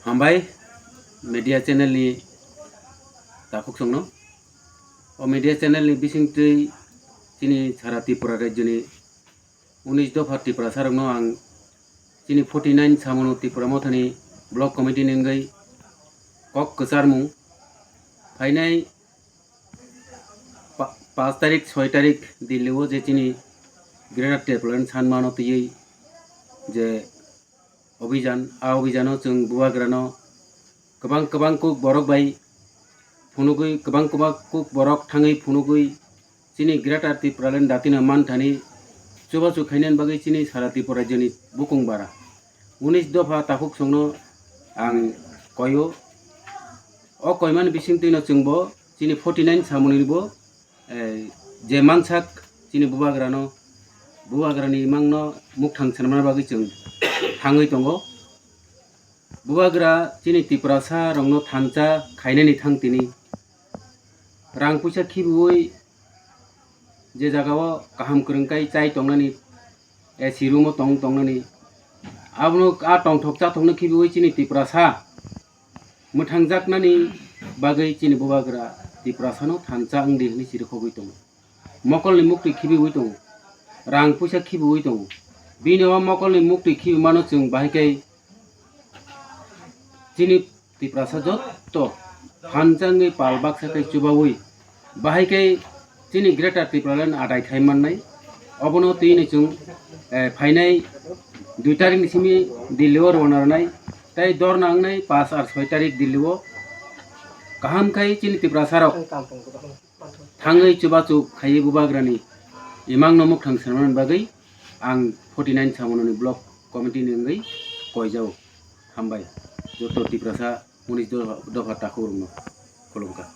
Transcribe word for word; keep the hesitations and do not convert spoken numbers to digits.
Hambai media channel ni takhuk songno. O media channel ni bisingtwi chini sara Tripura rajyo ni unis dopha Tiprasa rokno ang chini forty nine Samano Tripura Mothani block committee ni wngwi kok kwcharmung phainai pa-, panch tarik, soi tarik Delhi o je chini Greater Tipraland sanmano twiwi je obhijan, a obhijano chwng bubagrano kwbang kwbang kuk borok bai phunugwi, kwbang kwbang kuk borok thangwi phunugwi chini Greater Tipraland datino manthani chubachu khainani bagwi chini sara Tripura rajyoni bukung bara unis dopha takhuk songno ang koio. O koimani bisingtwino chwngbo chini forty nine Samoni bo, eh, je mansak chini bubagrano, bubagrani imangno mukthang swnamna bagwi chwng thangwi tongo. Bubagra chini Tiprasa rokno thansa khainani thang tini rang puisa khibiwi je jagao kaham kwrwng kai chai tongnani, A C room o tong tongnani, abono a tongthok chathokno khibiwi chini Tiprasa mwthangjaknani bagwi chini bubagra Tiprasano thansa wngdi hwnwi chirikhogwi tongo. Mokolni muktwi khibiwi tongo, rang puisa khibiwi tongo. Bini o mokolni muktwi khibimano chwng bahai khe chini Tiprasa jotto phanjangwi pal baksa khe chubawi bahai khe chini Greater Tipraland adai khai mannai. Obono twini chwng, eh, phainai dui tarik ni simi Delhi o rwna rwnai, tei dorna wngnai panch ar soi tarik Delhi o. Kaham khai chini Tiprasa rok thangwi chubachu khaiwi bubagrani imangno mukthang swnamnani bagwi ang forty nine Samononi block committee ni wngwi koijao. Hambai joto Tiprasa unis dopha, dopha takhuk rokno khulumkha.